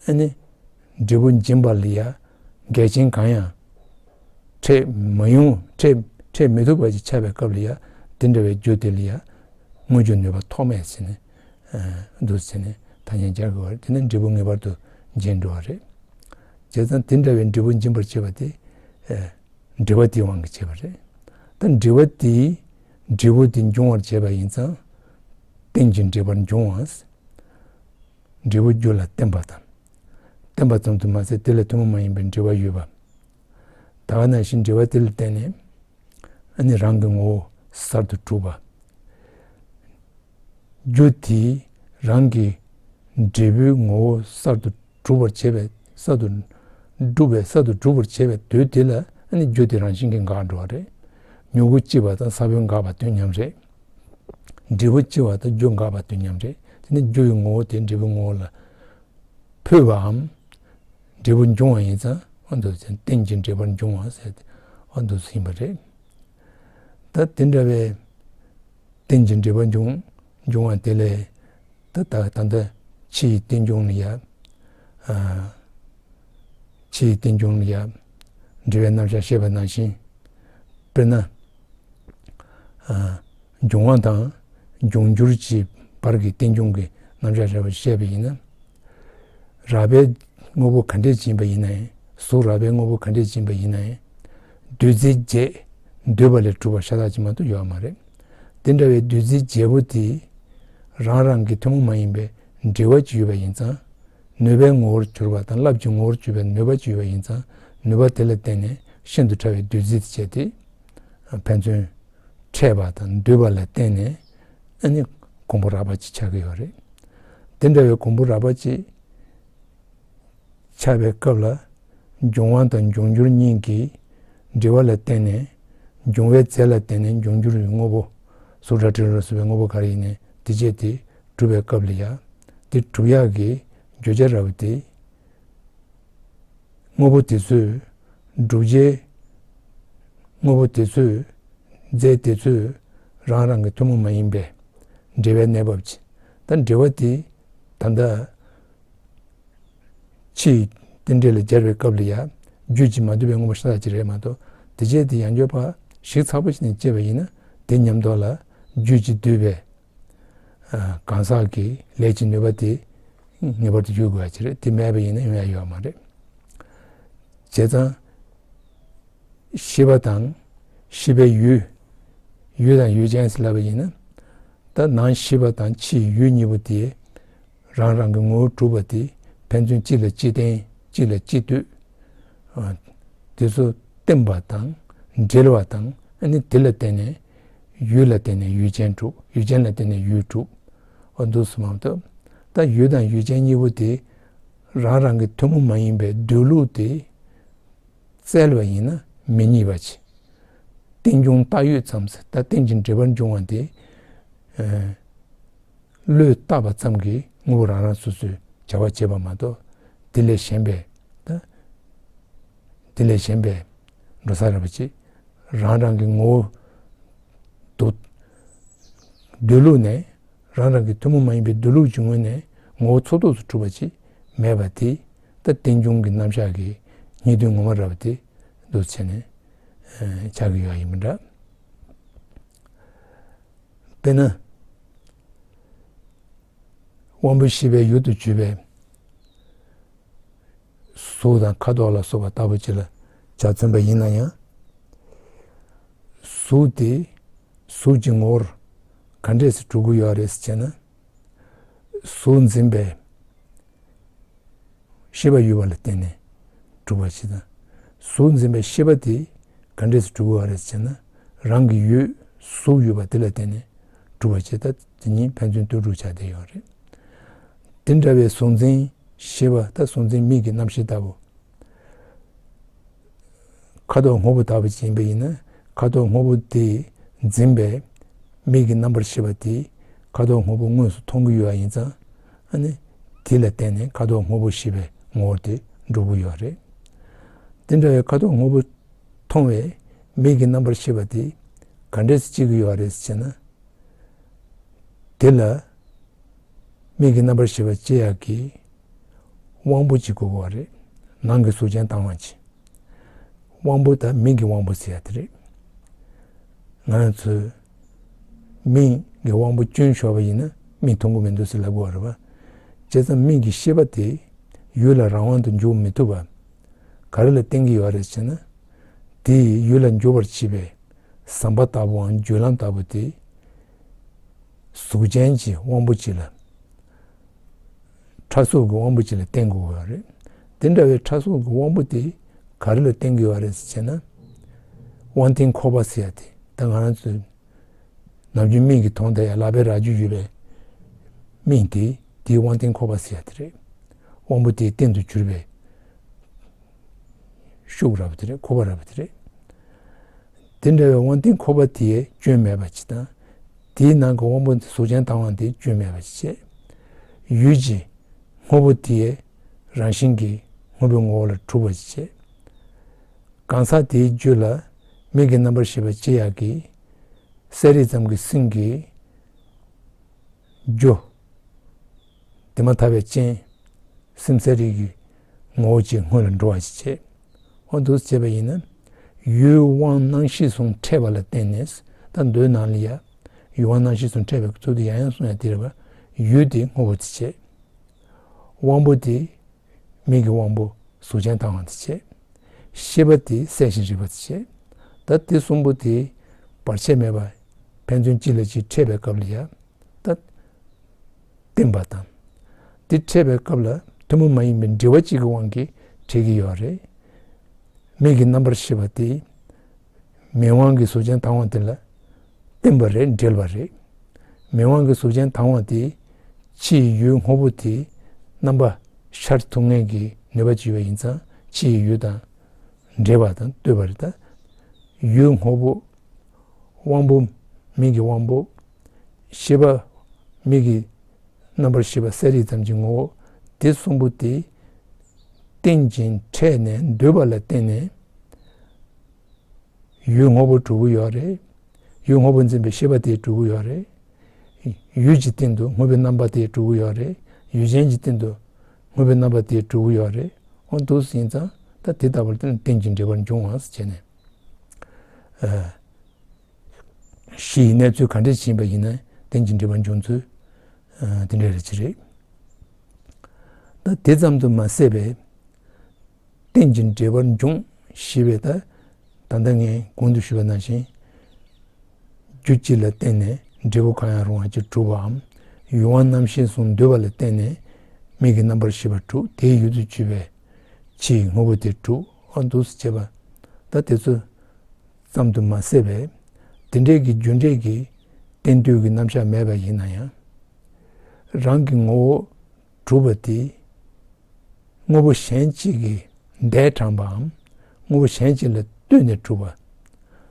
ཨ་ནི་འབྲས་བུ་འབྱིན་པ་ལ་ཡང་འགལ་རྐྱེན་གང་ཡང་འཕྲད་མ་ཡོང་། འཕྲད་འཕྲད་མི་ཐུབ་པ་ཞིག་ཆགས་པའི་སྐབས་ལ་ཡང་། དེ་འདྲ་བའི་རྒྱུ་དེ་ལ་ཡང་དངོས་རྒྱུ་ནུས་པ་ཐོགས་མེད་ཟེར་ནས། ཨ་འདུག་ཟེར་ནས་ཐ་སྙད་སྦྱར་དགོས་པ་རེད། དེ་ནི་འབྲས་བུ་ངེས་པར་དུ་འབྱིན་འགྲོ་བ་རེད། བྱས་ཙང་དེ་འདྲ་བའི་འབྲས་བུ་འབྱིན་པར་བྱེད་པ་དེ། ཨ་འབྲེལ་བ་དེའི་དབང་གིས་བྱེད་པ་རེད། ད་འབྲེལ་བ་དེས་འབྲས་བུ་དེ་འབྱུང་བར་བྱེད་པ་ཡིན་ཙང་། རྟེན་ཅིང་འབྲེལ་པར་འབྱུང་བ། འབྲས་བུ་རྒྱུ་ལ་བརྟེན་པ་དང་། བརྟེན་པ་ཙམ་དུ་མ་ཟད། དེ་ལ་ཐུན་མོང་མ་ཡིན་པའི་འབྲེལ་བ་ཡོད་པ། ད་ག་ནང་བཞིན་འབྲེལ་བ་དེ་ལ་བརྟེན་ནས། ཨ་ནི་རང་གི་ངོ་བོ་གསར་དུ་གྲུབ་པ། རྒྱུ་དེས་རང་གི་འབྲས་བུའི་ངོ་བོ་གསར་དུ་གྲུབ་པར་བྱེད་པའི། གསར་དུ་གྲུབ་པའི། གསར་དུ་གྲུབ་པར་བྱེད་པའི་དུས་དེ་ལ། ཨ་ནི་རྒྱུ་དེ་རང་བཞིན་གྱིས་འགག་འགྲོ་བ་རེད། མྱུ་གུ་སྐྱེས་པ་དང་ས་བོན་འགག་པ་དུས་མཉམ་རེད། འབྲས་བུ་སྐྱེས་པ་དང་རྒྱུ་འགག་པ་དུས་མཉམ་རེད། དེ་ནི་རྒྱུ་ཡི་ངོ་བོ་དེ་འབྲས་བུའི་ངོ་བོ་ལ་འཕོས་པའམ། འབྲས་བུ་འབྱུང་བ་ཡིན་ཙང་། འོ་འདུག་ཟེར། རྟེན་ཅིང་འབྲེལ་པར་འབྱུང་བ་ཟེར་ཏེ། འོ་འདུག་ཟེར་ཡིན་པ་རེད། ད་དེ་འདྲ་བའི་རྟེན་ཅིང་འབྲེལ་པར་འབྱུང་འབྱུང་བ་དེ་ལས། ད་ད་ད་ལྟ་ཕྱི་ཡི་རྟེན་འབྱུང་ལ་ཡ། ཨ་ཕྱི་ཡི་རྟེན་འབྱུང་ལ་ཡ། འབྲེལ་བའི་རྣམ་གཞག་བཤད་པ་ནང་བཞིན། དཔེར་ན། ཨ་འབྱུང་བ་དང་འབྱུང་འགྱུར་གྱི་བར་གྱི་རྟེན་འབྱུང་གི་རྣམ་གཞག་རེ་བ་བཤད་པ་ཡིན་ན། རགས་པའི་དངོས་པོ་ག་འདྲས་ཡིན་པ་ཡིན་ན་ཡང་། གཟུགས་རགས་པའི་དངོས་པོ་ག་འདྲས་ཡིན་པ་ཡིན་ན་ཡང་། རྡུལ་རྫས་བརྒྱད་འདུས་པ་ལས་གྲུབ་པ་ཤ་སྟག་ཅིག་མ་གཏོགས་ཡོད་མ་རེད། དེ་འདྲ་བའི་རྡུལ་རྫས་བརྒྱད་པོ་དེ་རང་རང་གི་ཐུན་མོང་མ་ཡིན་པའི་འབྲེལ་བ་ཅིག་ཡོད་པ་ཡིན་ཙང་། ནུས་པའི་ངོ་བོར་གྱུར་པ་དང་། རླབས་ཀྱི་ངོ་བོར་གྱུར་པའི་ནུས་པ་ཅིག་ཡོད་པ་ཡིན་ཙང་། ནུས་པ་དེ་ལ་བརྟེན་ནས་ཤིན་ཏུ་ཕྲ་བའི་རྡུལ་རྫས་དེ་བྱས་ཏེ། ཕན་ཚུན་འཕྲད་པ་དང་འདུས་པ་ལ་བརྟེན་ནས། ཨ་ནི་གོང་བུ་རགས་པ་ཅིག་ཆགས་ཀྱི་ཡོད་རེད། དེ་འདྲ་བའི་གོང་བུ་རགས་པ་ཅིག་ཆགས་པའི་སྐབས་ལ། འབྱུང་བ་དང་འབྱུང་འགྱུར་གཉིས་ཀྱི་འབྲེལ་བ་ལ་བརྟེན་ནས། འབྱུང་བའི་རྫས་ལ་བརྟེན་ནས་འབྱུང་འགྱུར་གྱི་དངོས་པོ། གཟུགས་སྒྲ་དྲི་རོ་གསུམ་པའི་དངོས་པོ་ག་རེ་ཡིན་ནའི་དེ་བྱས་ཏེ་གྲུབ་པའི་སྐབས་ལ་ཡ། དེ་གྲུབ་ཡག་གི་བརྗོད་བྱ་ར་བ་དེ། དངོས་པོ་དེ་ཚོས་སྒྲུབ་བྱའི་དངོས་པོ་དེ་ཚོས། རྫས་དེ་ཚོས་རང་རང་གི་ཐུན་མོང་མ་ཡིན་པའི་འབྲེལ་བའི་གནས་བབ་ཅིག་ད་འབྲེལ་བ་དེ་ད་ལྟ་ཕྱིའི་རྟེན་འབྲེལ་ལ་སྦྱར་བའི་སྐབས་ལ་ཡ། རྒྱུད་ཀྱིས་མ་བསྡུས་པའི་དངོས་པོ་ཤ་སྟག་ཅིག་རེད་མ་གཏོགས། དེ་བྱས་ཏེ་ཡང་བསྐྱར་ཕར་ཞིབ་ཚགས་པོ་ཞིག་ནས་དཔྱད་པ་ཡིན་ན། དེ་མཉམ་དུ་ལ་རྒྱུད་ཀྱིས་བསྡུས་པའི་གང་ཟག་གི་ལས་ཀྱི་ནུས་པ་དེ་ངེས་པར་དུ་འཇུག་དགོས་པ་ཅིག་རེད། དེ་མེད་པ་ཡིན་ན་ཡོང་ཡ་ཡོད་མ་རེད། བྱས་ཙང་ཤེས་པ་དང་ཤེས་པའི་ཡུལ། ཡུལ་དང་ཡུལ་ཅན་ཟེར་ལབ་པ་ཡིན་ན། ད་ནང་ཤེས་པ་དང་ཕྱིའི་ཡུལ་གཉིས་པོ་དེ་རང་རང་གི་ངོ་བོ་གྲུབ་པ་དེ་ཕན་ཚུན་གཅིག་ལ་གཅིག་བརྟེན་གཅིག་ལ་གཅིག་ལྟོས། དེ་ཚོ་བརྟེན་པ་དང་འབྲེལ་བ་དང་ཨ་ནི་དེ་ལ་བརྟེན་ནས་ཡུལ་ལ་བརྟེན་ནས་ཡུལ་ཅན་གྲུབ། ཡུལ་ཅན་ལ་བརྟེན་ནས་ཡུལ་གྲུབ། འོ་འདུག་སེ་མ་གཏོགས་ད་ཡུལ་དང་ཡུལ་ཅན་གཉིས་པོ་དེ་རང་རང་གི་ཐུན་མོང་མ་ཡིན་པའི་སྡོད་ལུགས་དེ་བཙལ་བ་ཡིན་ན་མི་རྙེད་པ་ཅིག་རྟེན་འབྱུང་བཏགས་ཡོད་ཙམ་ཟེར། ད་རྟེན་ཅིང་འབྲེལ་པར་འབྱུང་བ་དེ། བློས་བཏགས་པ་ཙམ་གྱིས་དངོས་པོ་རང་རང་སོ་སོའི་བྱ་བ་བྱེད་པ་མ་གཏོགས་དེ་ལས་གཞན་པའི་ད་དེ་ལས་གཞན་པའི་འགྲོ་ས་རེད་པ་ཅིག་རང་རང་གི་ངོ་བོ་སྡོད་སྡོད་ལུགས་ནས་རང་རང་གི་ཐུན་མོང་མ་ཡིན་པའི་སྡོད་ལུགས་ཀྱི་ངོས་ནས་ངོ་བོ་ཚོགས་རྫོགས་སུ་གྲུབ་པ་ཅིག་མེད་པ་དེ་ད་རྟེན་འབྱུང་གི་རྣམ་གཞག་གི་སྙིང་དོན་ངོ་མ་རེད་པ་དེ་འདུག་བྱས་ནས་ཆགས་ཀྱི་ཡོད་ཡིན་མི་འདྲ། དཔེར་ན། དབང་པོ་ཤེས་པའི་ཡུལ་དུ་གྱུར་པའི་གཟུགས་དང་ཁ་དོག་ལ་སོགས་པ་ལྟ་བུ་ཅིག་ལ་ཆ་མཚོན་པ་ཡིན་ན་ཡང་། གཟུགས་དེ་གཟུགས་ཀྱི་ངོ་བོར་ག་འདྲས་སེ་གྲུབ་ཀྱི་ཡོད་རེད་ཟེར་བྱས་ན། གཟུགས་འཛིན་པའི་ཤེས་པ་ཡོད་པ་ལ་བརྟེན་ནས་གྲུབ་པ་ཞིག་དང་། གཟུགས་འཛིན་པའི་ཤེས་པ་དེ་ག་འདྲས་སུ་གྲུབ་པ་རེད་ཟེར་ན། རང་གི་ཡུལ་གཟུགས་ཡོད་པ་དེ་ལ་བརྟེན་ནས་གྲུབ་པ་ཞིག་ད་དེ་གཉིས་ཕན་ཚུན་ལྟོས་གྲུབ་ཆགས་བསྡད་ཡོད་རེད། དེ་འདྲ་བའི་གཟུགས་འཛིན་ཤེས་པ་ད་གཟུགས་འཛིན་མིག་གི་རྣམ་ཤེས་ལྟ་བུ། ཁ་དོག་སྔོ་པོ་ལྟ་བུ་ཅིག་ཡིན་པ་ཡིན་ན། ཁ་དོག་སྔོ་པོ་དེ་འཛིན་པའི་མིག་གི་རྣམ་པར་ཤེས་པ་དེས་ཁ་དོག་སྔོ་པོ་དངོས་སུ་མཐོང་གི་ཡོད་པ་ཡིན་ཙང་། ཨ་ནི་དེ་ལ་བརྟེན་ནས་ཁ་དོག་སྔོ་པོ་ཤེས་པའི་ངོ་བོ་དེ་འགྲུབ་ཀྱི་ཡོད་རེད། དེ་འདྲ་བའི་ཁ་དོག་སྔོ་པོ་མཐོང་བའི་མིག་གི་རྣམ་པར་ཤེས་པ་དེ་ག་འདྲས་སེ་སྐྱེ་གི་ཡོད་རེད་ཟེར་ན། དེ་ལ་མིག་གི་རྣམ་པར་ཤེས་པ་སྐྱེ་ཡག་གི་དབང་པོ་གཅིག་དགོས་པ་རེད། ནང་གི་གཟུགས་ཅན་དང་བ་གཅིག་དབང་པོ་དང་མིག་གི་དབང་པོ་ཟེར་ཡག་དེ་རེད། ང་རང་ཚོས་མིག་གི་དབང་པོ་སྐྱོན་ཤོར་བ་ཡིན་ན་མིག་མཐོང་གི་མི་འདུག་ཟེར་ལབ་དགོས་པ་རེད་པ། བྱས་ཙང་མིག་གི་ཤེས་པ་དེ་ཡུལ་ལ་རང་དབང་དུ་འཇུག་མི་ཐུབ་པ། ག་རེ་ལ་བརྟེན་གྱི་ཡོད་རེད་ཟེར་ན། དེ་ཡིས་ཡུལ་ལ་འཇུག་པར་བྱེད་པའི་ཟམ་པ་ལྟ་བུའམ་བརྒྱུད་ལམ་ལྟ་བུ་དེ། གཟུགས་ཅན་གྱི་དབང་པོ་གཅིག་ལ། ཕྲ་གཟུགས་ཀྱི་དབང་པོ་གཅིག་ལ་བརྟེན་དགོས་ཡོད་རེད། དེ་འདྲ་བའི་ཕྲ་གཟུགས་ཀྱི་དབང་པོ་དེ་ག་རེ་ལ་བརྟེན་གྱི་ཡོད་རེད་ཟེར་ན། དབང་རྟེན་ཁོག་པ་ཟེར་ཡ་དེ་ད་ང་རང་ཚོའི་ནམ་རྒྱུན་མིག་གིས་མཐོང་བསྡད་ཡ་ལག་པས་རག་རྒྱུ་ཡོད་པའི་མིག་དེ་དེའི་དབང་རྟེན་ཁོག་པ་ཟེར་ཡ་དེ་རེད། དབང་པོ་དེའི་རྟེན་དུ་གྱུར་པའི་ཤུགས་ར་བ་དེ་རེད། ཁོག་པ་ར་བ་དེ་རེད། དེ་འདྲ་བའི་དབང་རྟེན་ཁོག་པ་དེ་སྐྱོན་མེད་པ་ཅིག་དང་། དེའི་ནང་གི་དབང་པོ་གཟུགས་ཅན་དང་བ་དེ་སྐྱོན་མེད་པ་ཅིག་བྱས། ཡུལ་གྱི་སྔོ་པོ་དེ་རང་བཞིན་གྱིས་སྔོ་པོའི་ངོ་བོ་ལ་གྲུབ་པ་ཅིག་བྱས། གང་ཟག་དེའི་རྒྱུད་ལ་མིག་གི་རྣམ་པར་ཤེས་པ་སྐྱེ་ཡག་གི་གསལ་རིག་ཙམ་གྱི་སེམས་ཀྱི་རྒྱུ། དེ་མ་ཐག་པའི་རྐྱེན། སེམས་གསལ་རིག་གི་ངོ་བོ་གཅིག་སྔོན་ལ་འགྲོ་བ་ཞིག་བྱེད། འོ་འདུག་སེ་བྱས་པ་ཡིན་ན། ཡུལ་དབང་རྣམ་ཤེས་གསུམ་འཕྲད་པ་ལ་བརྟེན་ནས་ད་མདོའི་ནང་ལ་ཡ། ཡུལ་དབང་རྣམ་ཤེས་གསུམ་འཕྲད་པའི་ཚུལ་དུ་ཡང་ཡང་གསུངས་ཡ་དེ་རེད་པ། ཡུལ་དེ་སྔོ་བོ་དེ་བྱེད། དབང་པོ་དེ། མིག་གི་དབང་པོ་གཟུགས་ཅན་དང་བ་དེ་བྱེད། ཤེས་པ་དེ་གསལ་ཞིང་རིག་པ་དེ་བྱེད། ད་དེ་གསུམ་པོ་དེ་བར་ཆད་མེད་པ་ཕན་ཚུན་གཅིག་ལ་གཅིག་འཕྲད་པའི་སྐབས་ལ་ཡ། ད་བརྟེན་པ་དང་། དེ་འཕྲད་པའི་སྐབས་ལ་ཐུན་མོང་མ་ཡིན་པའི་འབྲེལ་བ་གཅིག་གི་དབང་གིས་འཕྲད་ཀྱི་ཡོད་རེད། མིག་གི་རྣམ་པར་ཤེས་པ་དེ། མིག་དབང་གི་གཟུགས་ཅན་དང་བ་དེ་ལ་བརྟེན་པ་རེད། འབྲེལ་བ་རེད། མིག་དབང་གི་གཟུགས་ཅན་དང་བ་དེ་ཕྱིའི་ཡུལ་སྔོ་པོ་དེ་རྣམ་པ་ཤར་ཐུབ་མཁན་གྱི་ནུས་པ་ཅིག་ཡོད་པ་ཡིན་ཙང་ཕྱིའི་ཡུལ་དང་འབྲེལ་བ་དང་ལྟོས་པ་རེད། ད་ཡུལ་སྔོ་པོ། དབང་པོ། མིག་གི་དབང་པོ། ཤེས་པ། མིག་གི་རྣམ་པར་ཤེས་པ་གསལ་རིག་ཙམ་གྱི་ངོ་བོ། དེ་གསུམ་པོ་དེ་རྟེན་ཅིང་འཕྲད་ནས་འདུས་པ་ལ་བརྟེན་ནས་ཡུལ་སྔོ་པོ་གྲུབ་ཀྱི་ཡོད་རེད། ཡུལ་སྔོ་པོ་འཛིན་པའི་ཤེས་པ་དེ་གྲུབ་ཀྱི་ཡོད་རེད། ཡུལ་གྱི་སྟེང་དུ་སྔོ་པོའི་རྣམ་པ་དེ་གྲུབ་ཀྱི་ཡོད་རེད། ཡུལ་ཅན་གྱི་སྟེང་དུ་སྔོ་པོའི་རྣམ་པ་དེ་གྲུབ་ཀྱི་ཡོད་རེད། འོ་འདུག་སེ་ཡིན་ཙང་ད་དེ་ལྟ་བུར་བརྟེན་རྟེན་ཅིང་འབྲེལ་པར་འབྱུང་བ་ཟེར་བྱས་ནས། ཨ། གཞི་ཡི་གནས་ཚུལ་ག་འདྲ་ཞིག་ཡིན་པ་ཡིན་ན་རྟེན་ཅིང་འབྲེལ་པར་འབྱུང་ཚུལ། ཨ། དེ་འདྲ་རེད་ཅི་རེད། ད་དེ་ཙམ་དུ་མ་ཟད་པའི་རྟེན་ཅིང་འབྲེལ་པར་འབྱུང་ཞེས་པའི་ད་ད་ལྟ་ངས་གོང་དུ་ཞུས་པ་ནང་བཞིན་རྒྱུ་གཅིག་ལ་བརྟེན་ནས་ འབྲས་བུ་གང་ཡང་རུང་བ་ཅིག་གྲུབ་པའམ། ཡུལ་དབང་རྣམ་ཤེས་གསུམ་འདུས་པ་ལ་བརྟེན་ནས་མིག་གི་རྣམ་པར་ཤེས་པ་གྲུབ། དེའི་ཡུལ་དུ་གྱུར་པའི་ཕྱིའི་དངོས་པོ་དེ་གྲུབ། ཨ་འདུག་སེ་བྱས་པ། ད་དེ་ཚོ་ཙམ་དུ་མ་ཟད་པས། དེ་འདྲའི་གི་རྒྱུ་འབྲས་ཀྱི་རྟེན་འདོད་ཀྱི་རྣམ་གཞག་མེད་པ་ཡིན་ན་ཡང་། རང་གི་ངོ་བོ་གྲུབ་པ་དེ། དངོས་པོ་གཞན་གཅིག་གིས་འདས་དྲངས་པའམ། དངོས་པོ་གཞན་གཅིག་ལ་ལྟོས་ནས་གྲུབ་པ།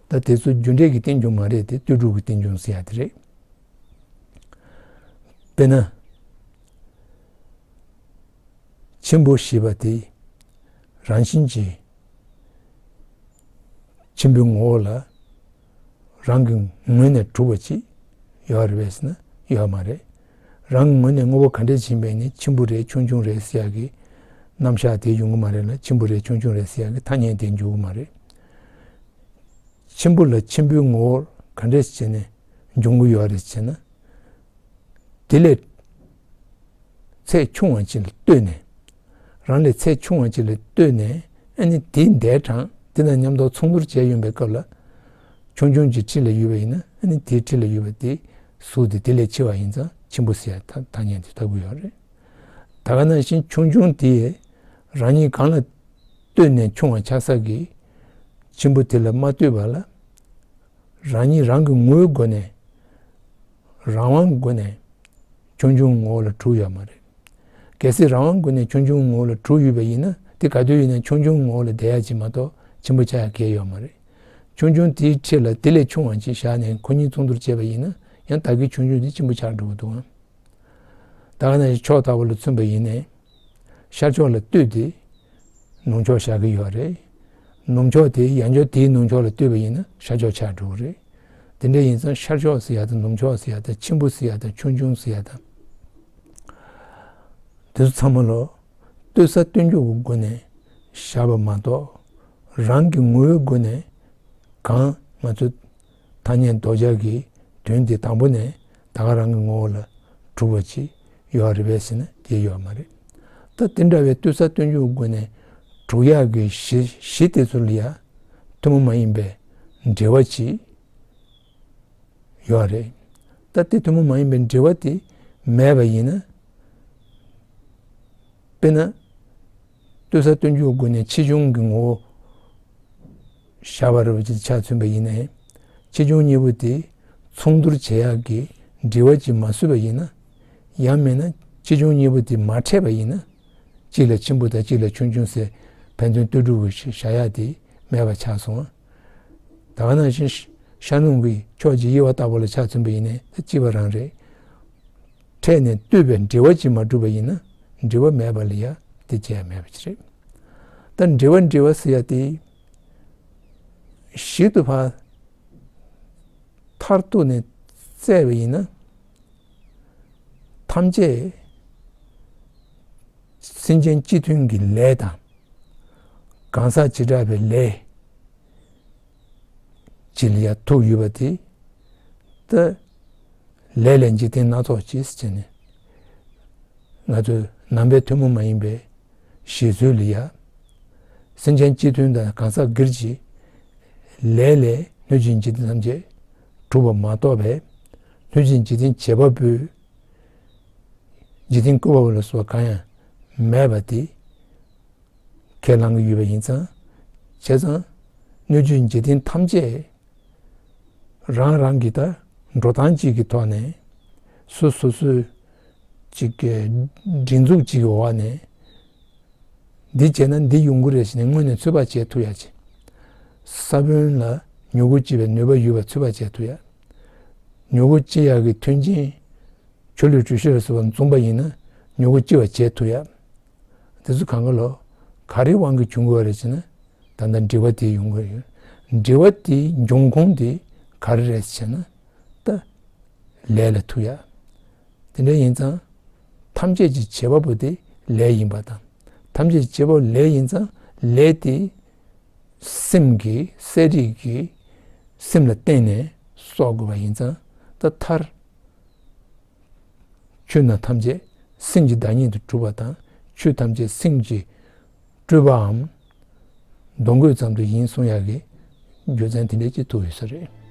ད་དེ་ཚོ་རྒྱུ་འབྲས་ཀྱི་རྟེན་འབྱུང་མ་རེད་དེ། ལྟོས་གྲུབ་ཀྱི་རྟེན་འབྱུང་ཟེར་ཡ་དེ་རེད། དཔེར་ན། འཆི་འཕོ་ཞེས་པ་དེ་རང་བཞིན་གྱིས་འཆི་འཕོའི་ངོ་བོ་ལ་རང་གི་ངོས་ནས་གྲུབ་པ་ཅིག་ཡོད་རེད་པས་ཟེར་ན་ཡོད་མ་རེད། རང་གི་ངོས་ནས་དངོས་པོ་ག་འདྲས་ཡིན་པ་ཡིན་ནའི་ཆེན་པོ་རེད་ཆུང་ཆུང་རེད་ཟེར་ཡག་གི་རྣམ་གཞག་དེ་ཡོང་གི་མ་རེད་ལ། ཆེན་པོ་རེད་ཆུང་ཆུང་རེད་ཟེར་ཡག་གི་ཐ་སྙད་དེ་འཇོག་གི་མ་རེད། ཆེན་པོ་ལ་ཆེན་པོའི་ངོ་བོ་ག་འདྲས་བྱས་ནས་འབྱུང་གི་ཡོད་རེད་ཟེར་ན། དེ་ལས་ཚད་ཆུང་བ་ཅིག་ལ་ལྟོས་ནས། རང་ལས་ཚད་ཆུང་བ་ཅིག་ལ་ལྟོས་ནས། ཨ་ནི་དེའི་འདས་གྲངས་དེ་དང་མཉམ་དུ་ཚོགས་འདུར་བྱས་ཡོང་པའི་སྐབས་ལ། ཆུང་ཆུང་ཅིག་འཁྲིས་ལ་ཡོད་པ་ཡིན་ན། ཨ་ནི་དེའི་འཁྲིས་ལ་ཡོད་པ་དེ་གཟུགས་དེ་དེ་ལས་ཆེ་བ་ཡིན་ཙང་ཆེན་པོ་ཟེར་ཡ་ཐ་ཐ་སྙད་དེ་ལྟ་གི་ཡོད་རེད། ད་ག་ནང་བཞིན་ཆུང་ཆུང་དེ་རང་ཉིད་གང་ལ་ལྟོས་ནས་ཆུང་བ་ཆགས་ས་གི་ཆེན་པོ་དེ་ལ་མ་ལྟོས་པ་ལ། རང་ཉིད་རང་གི་ངོ་བོའི་སྒོ་ནས། རང་དབང་སྒོ་ནས་ཆུང་ཆུང་ངོ་བོ་ལ་གྲུབ་ཡོད་མ་རེད། གལ་སྲིད་རང་དབང་སྒོ་ནས་ཆུང་ཆུང་ངོ་བོ་ལ་གྲུབ་ཡོད་པ་ཡིན་ན། དེ་ག་དུས་ཡིན་ན་ཆུང་ཆུང་ངོ་བོ་ལ་བསྡད་ཡ་ཅིག་མ་གཏོགས་ཆེན་པོ་ཆགས་ཡ་གང་ཡང་ཡོད་མ་རེད། ཆུང་ཆུང་དེའི་འཁྲིས་ལ་དེ་ལས་ཆུང་བ་ཅིག་བཞག་ནས་ཁོ་གཉིས་ཚོགས་འདུར་བྱས་པ་ཡིན་ན། ཡང་ད་གིན་ཆུང་ཆུང་དེ་ཆེན་པོ་ཆགས་འགྲོ་གི་འདུག་ཨང་། ད་ག་ནང་བཞིན་ཕྱོགས་ལྟ་བུ་ལ་མཚོན་པ་ཡིན་ནའི། ཤར་ཕྱོགས་ལ་ལྟོས་ཏེ་ནུབ་ཕྱོགས་བཞག་གི་ཡོད་རེད། ནུབ་ཕྱོགས་དེ་ཡང་བསྐྱར་དེའི་ནུབ་ཕྱོགས་ལ་ལྟོས་པ་ཡིན་ན་ཤར་ཕྱོགས་ཆགས་འགྲོ་གི་རེད། དེ་འདྲ་ཡིན་ཙང་ཤར་ཕྱོགས་ཟེར་ཡ་དང་། ནུབ་ཕྱོགས་ཟེར་ཡ་དང་། ཆེན་པོ་ཟེར་ཡ་དང་། ཆུང་ཆུང་ཟེར་ཡ་དང་། དེ་ཚོ་ཚང་མ་ལོ། ལྟོས་ས་ལྟོས་འཇོག་གི་སྒོ་ནས་བཞག་པ་མ་གཏོགས། རང་གི་ངོ་བོའི་སྒོ་ནས་གང་ང་ཚོ་ཐ་སྙད་ལྡོག་ཆགས་ཀྱི་དོན་དེ་དང་པོ་ནས་ད་ག་རང་གི་ངོ་བོ་ལ་གྲུབ་པ་ཅིག་ཡོད་རེད་པས་ཟེར་ན་དེ་ཡོད་མ་རེད། ད་དེ་འདྲ་བའི་ལྟོས་ས་ལྟོས་འཇོག་གི་སྒོ་ནས་གྲུབ་ཡག་གི་གཞི་གཞི་དེ་ཚོ་ལ་ཡ་ཐུན་མོང་མ་ཡིན་པའི་འབྲེལ་བ་ཅིག་ཡོད་རེད། ད་དེ་ཐུན་མོང་མ་ཡིན་པའི་འབྲེལ་བ་དེ་མེད་པ་ཡིན་ན། དཔེར་ན། ལྟོས་ས་ལྟོས་འཇོག་སྒོ་ནས་ཆེ་ཆུང་གི་ངོ་བོ་བཞག་པ་རེད་པ་ཅིག་ཆ་མཚོན་པ་ཡིན་ནའི། ཆེ་ཆུང་གཉིས་པོ་དེ་ཚོགས་འདུར་བྱེད་ཡག་གི་འབྲེལ་བ་ཅིག་མ་བཟོས་པ་ཡིན་ན། ཡང་མིན་ན་ཆེ་ཆུང་གཉིས་པོ་དེ་མ་འཕྲད་པ་ཡིན་ན། གཅིག་ལ་ཆེན་པོ་དང་གཅིག་ལ་ཆུང་ཆུང་ཟེར་ཕན་ཚུན་ལྟོས་གྲུབ་ཀྱི་བཞག་ཡག་དེ་མེད་པ་ཆགས་སོང་། ད་ག་ནང་བཞིན་ཤར་ནུབ་ཀྱི་ཕྱོགས་ཀྱི་དབྱེ་བ་ལྟ་བུ་ལ་ཆ་མཚོན་པ་ཡིན་ནའི་ད་གཅིག་པ་རང་རེད། འཕྲད་ནས་ལྟོས་པའི་འབྲེལ་བ་ཅིག་མ་གྲུབ་པ་ཡིན་ན་འབྲེལ་བ་མེད་པ་ལ་ཡ་དེ་བྱས་མེད་པ་ཅིག་རེད། ད་འབྲེལ་བ་འབྲེལ་བ་ཟེར་ཡ་དེ་ཞིབ་ཏུ་ཕར་མཐར་གཏུགས་ནས་བཙལ་བ་ཡིན་ན། ཐམས་ཅད་སེམས་ཅན་སྤྱི་མཐུན་གྱི་ལས་དང་། གང་ཟག་བྱེ་བྲག་པའི་ལས་ཅིག་ལ་ཡ་ཐུག་ཡོད་པ་དེ། ད་ལས་ལས་འཇིག་རྟེན་སྣ་ཚོགས་ཀྱི་ཟེར་ནས། ང་ཚོའི་ནང་པའི་ཐུན་མོང་མ་ཡིན་པའི་བཞེད་ཚུལ་ལ་ཡ། སེམས་ཅན་སྤྱི་མཐུན་དང་གང་ཟག་སྒེར་གྱི་ལས་ལས་སྣོད་བཅུད་འཇིག་རྟེན་ཐམས་ཅད་གྲུབ་པ་མ་གཏོགས་པའི། སྣོད་བཅུད་འཇིག་རྟེན་བྱེད་པ་པོའི་འཇིག་རྟེན་བཀོད་པ་པོ་ལ་སོགས་པ་གང་ཡང་མེད་པ་དེ་ཁས་བླང་གི་ཡོད་པ་ཡིན་ཙང་། བྱས་ཙང་སྣོད་བཅུད་འཇིག་རྟེན་ཐམས་ཅད་རང་རང་གི་ད་འགྲོ་སྟངས་གཅིག་གི་ཐོག་ནས། སོ་སོ་སོའི་གཅིག་གི་སྒྲིག་འཛུགས་གཅིག་གི་འོག་ནས། འདི་བྱས་ན་འདི་ཡོང་གི་རེད་ཟེར་ནས་སྔོན་ནས་ཚོད་དཔག་བྱེད་ཐུབ་ཡ་ཅིག་ས་བོན་ལ་མྱུ་གུ་སྐྱེ་བའི་ནུས་པ་ཡོད་པ་ཚོད་དཔག་བྱེད་ཐུབ་ཡ། མྱུ་གུ་སྐྱེ་ཡག་གི་མཐུན་རྐྱེན། ཆུ་ལུད་གྲུ་བཞི་ལ་སོགས་པ་འཛོམས་པ་ཡིན་ན་མྱུ་གུ་སྐྱེ་བ་བྱེད་ཐུབ་ཡ། དེ་ཚོ་གང་ག་ལོ། ག་རེའི་དབང་གིས་འབྱུང་གི་ཡོད་རེད་ཟེར་ན། ད་ལྟ་འབྲེལ་བ་དེ་ཡོང་གི་ཡོད། འབྲེལ་བ་དེའི་འབྱུང་ཁུངས་དེ་ག་རེ་རེད་ཟེར་ན། ད་ལས་ལ་ཐུག་ཡ། དེ་འདྲ་ཡིན་ཙང་། ཐམས་ཅད་ཀྱི་བྱེད་པ་པོ་དེ་ལས་ཡིན་པ་དང་། ཐམས་ཅད་ཀྱི་བྱེད་པ་པོ་ལས་ཡིན་ཙང་། ལས་དེ་སེམས་ཀྱི་གསལ་རིག་གི་སེམས་ལ་བརྟེན་ནས་གསོག་དགོས་པ་ཡིན་ཙང་། ད་མཐར། ཆོས་རྣམས་ཐམས་ཅད་སེམས་ཀྱི་བདག་ཉིད་དུ་གྲུབ་པ་དང་། ཆོས་ཐམས་ཅད་སེམས་ཀྱི་སྤྲོས་པའམ་སྡོང་བཀོད་ཙམ་དུ་ཡིན་གསུང་ཡག་གི་རྒྱུ་མཚན་དེ་འདྲ་ཅིག་ཐུག་ཡོད་ས་རེད།